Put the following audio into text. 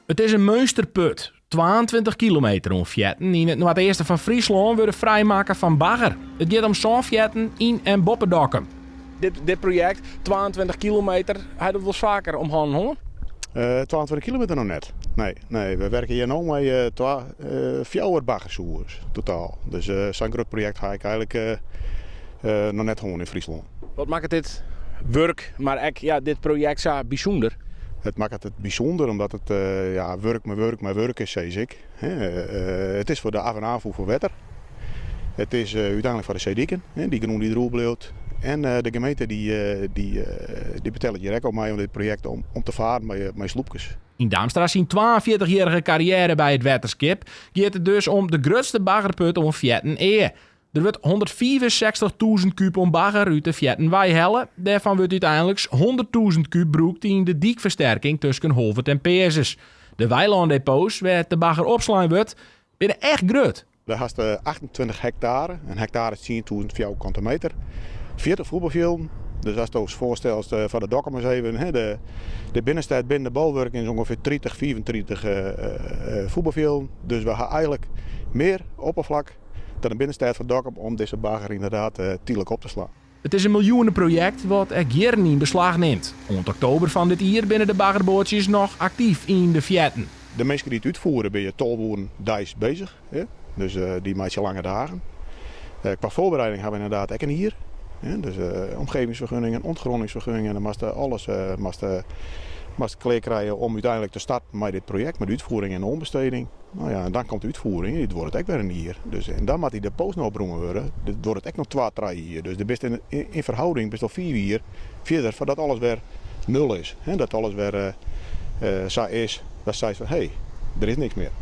It is in meunsterput. 22 kilometer oan fearten yn it noardeasten fan Fryslân wurde frijmakke fan bagger. It giet om sânfearten yn en boppe Dokkum. Dit projekt, 22 kilometer, ha je dat wolris faker om hannen hân? 22 kilometer noch net. Nee, nee, we werke hjir no mei twa, fjouwer baggersûgers totaal. Dus sa'n grut projekt ha ik eigenlik noch net hân yn Fryslân. Wat makket dit wurk, mar ek ja, dit projekt sa bysûnder? It makket it bysûnder omdat it ja, wurk mei wurk mei wurk is, sis ik. It is foar de af en aanvoer fan wetter. It is úteinlik foar de seediken, dy grûn dy't deroer bliuwt. En de gemeente dy betellet hjir ek al mei oan dit projekt om te faren mei sloepkes. Yn Damstra syn 42-jierrige karriêre by it wetterskip giet it dus om de grutste baggerput oan fearten ea. Der wurdt 165.000 kúb oan bagger út de fearten weihelle. Dêrfan wurdt úteinliks 100.000 kúb brûkt yn de dykfersterking tusken Holwert en Peazens. De weilândepots wêr't de bagger opslein wurdt, binne echt grut. Dêr hast 28 hektare, in hektare is 10.000 fjouwerkante meter, 40 fuotbalfjilden. Dus asto foarstelst foar de Dokkumers even, de binnenstêd binnen de bolwurken is ûngefear 30, 35 fuotbalfjilden. Dus we ha eigenlik mear opperflak dan de binnenstêd fan Dokkum om dizze bagger ynderdaad tydlik op te slaan. It is in miljoeneprojekt wat ek jierren yn beslach nimt. Oant oktober fan dit jier binne de baggerboatsjes noch aktyf yn de fearten. De minsken dy't it útfiere binne 12 oeren deis bezich, dus dy meitsje lange dagen. Kwa foarbereiding hawwe we ynderdaad ek in jier. Dus omgevingsfergunningen, ûntgrondingsfergunningen, dan moatst alles moatst klear krije om úteinlik te starten mei dit projekt, mei de útfiering en de oanbesteding. No ja, en dan komt de útfiering, dy duorret ek wer in jier. Dus, en dan moat dy depots noch oprûme wurde, dat duorret ek noch twa, trije jier. Dus do bist yn, yn ferhouding bist al fiif jier fierder foardat alles wer nul is. Hè, dat alles wer sa is dat seist fan hé, der is niks mear.